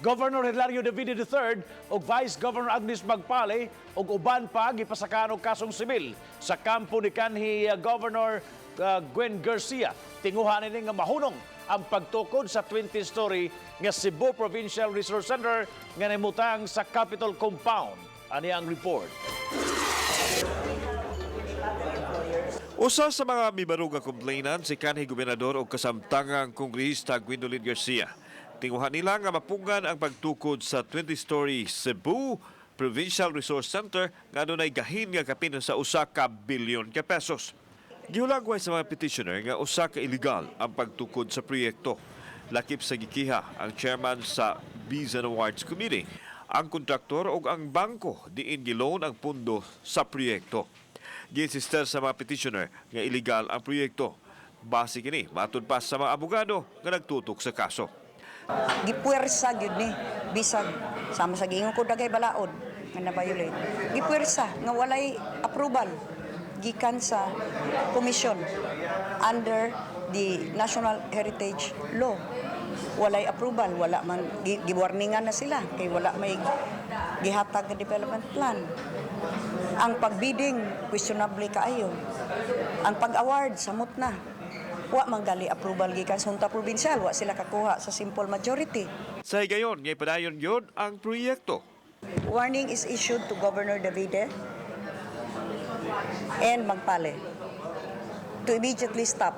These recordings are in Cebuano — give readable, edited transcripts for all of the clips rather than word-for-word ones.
Governor Hilario Davide III ug Vice Governor Agnes Magpale ug uban pa gipasakan og kasong sibil sa kampo ni kanhi Governor Gwen Garcia. Tinguha nini nga mahunong ang pagtukod sa 20-story nga Cebu Provincial Resource Center nga nahimutang sa Capitol Compound. Ani ang report. Usa sa mga mibarog nga complainant si kanhi gobernador og kasamtangang kongresista Gwendolyn Garcia. Tinguha nila nga mapungan ang pagtukod sa 20-story Cebu Provincial Resource Center nga adunay gahin nga kapin sa 1 ka bilyon ka pesos. Gihulagway sa mga petitioner nga usa ka illegal ang pagtukod sa proyekto. Lakip sa gikiha ang chairman sa Bids and Awards Committee, ang kontraktor ug ang bangko diin giloan ang pundo sa proyekto. Giinsister sa mga petitioner nga illegal ang proyekto. Base kini matud pa sa mga abogado nga nagtutok sa kaso. Gipuwersa gyud ni bisag sama sa giingon ko daghay balaod nga na-violate. Gipuwersa nga walay approval gikan sa komisyon under the National Heritage Law. Walay approval, wala man giwarningan na sila kay wala may gihatag nga development plan. Ang pagbidding, questionable kaayo. Ang pag-award, samot na. Wa man gali approval gikan sa Junta Provincial, wa sila kakuha sa simple majority. Sa higayon nga ipadayon gyud ang proyekto. Warning is issued to Governor Davide and Magpale to immediately stop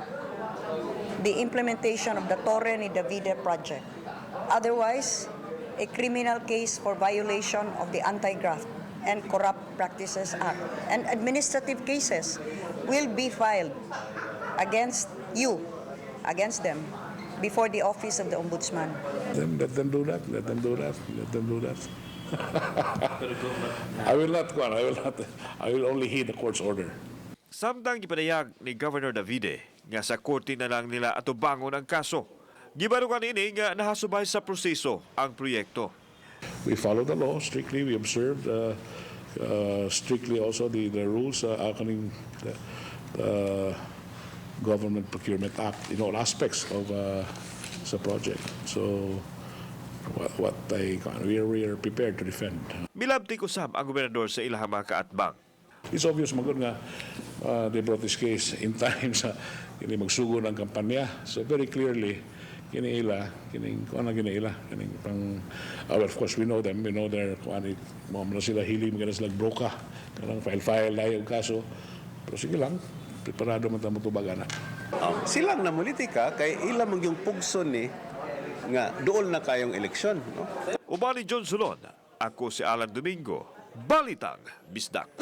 the implementation of the Torre ni Davide project. Otherwise, a criminal case for violation of the Anti-Graft and Corrupt Practices Act and administrative cases will be filed against you, against them, before the Office of the Ombudsman. Let them do that. Let them do that. Let them do that. I will not, kuwan, I will not, I will only heed the court's order. Samtang gipadayag ni Governor Davide nga sa korte na lang nila atubangon ang kaso. Gibarugan ini nga nahasubay sa proseso ang proyekto. We follow the law strictly. We observe strictly also the rules, kaning the Government Procurement Act in all aspects of sa project. So, what I, we are prepared to defend. Milabti usab ang gobernador sa ilahang mga kaatbang. It's obvious magod nga they brought this case in time sa kini magsugod ang kampanya. So very clearly kini ila kining kuan na kini ila kining pang well, of course we know them, we know their kuan, mo man sila hili mga sila broka kanang file file na yung kaso, pero sige lang, preparado man ta motubag ana. Silang namulitika kay ila man yung pugson ni nga duol na kayong eleksyon, no? Uban ni John Solon, ako si Alan Domingo, Balitang Bisdak.